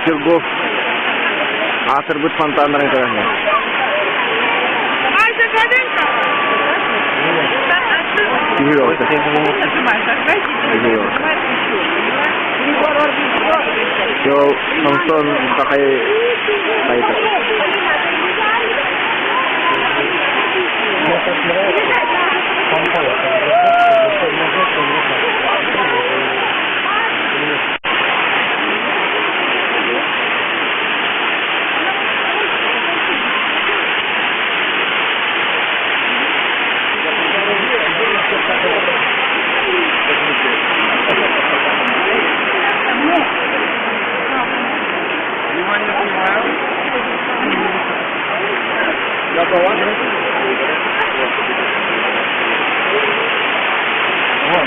Петергоф аатырбыт фонтаннарын көрөһүн. Киһи бөҕөтө. Киһи бөҕөтө. Жол Самсон Хахай хайта. Внимание, снимаю. Я положу. Вон.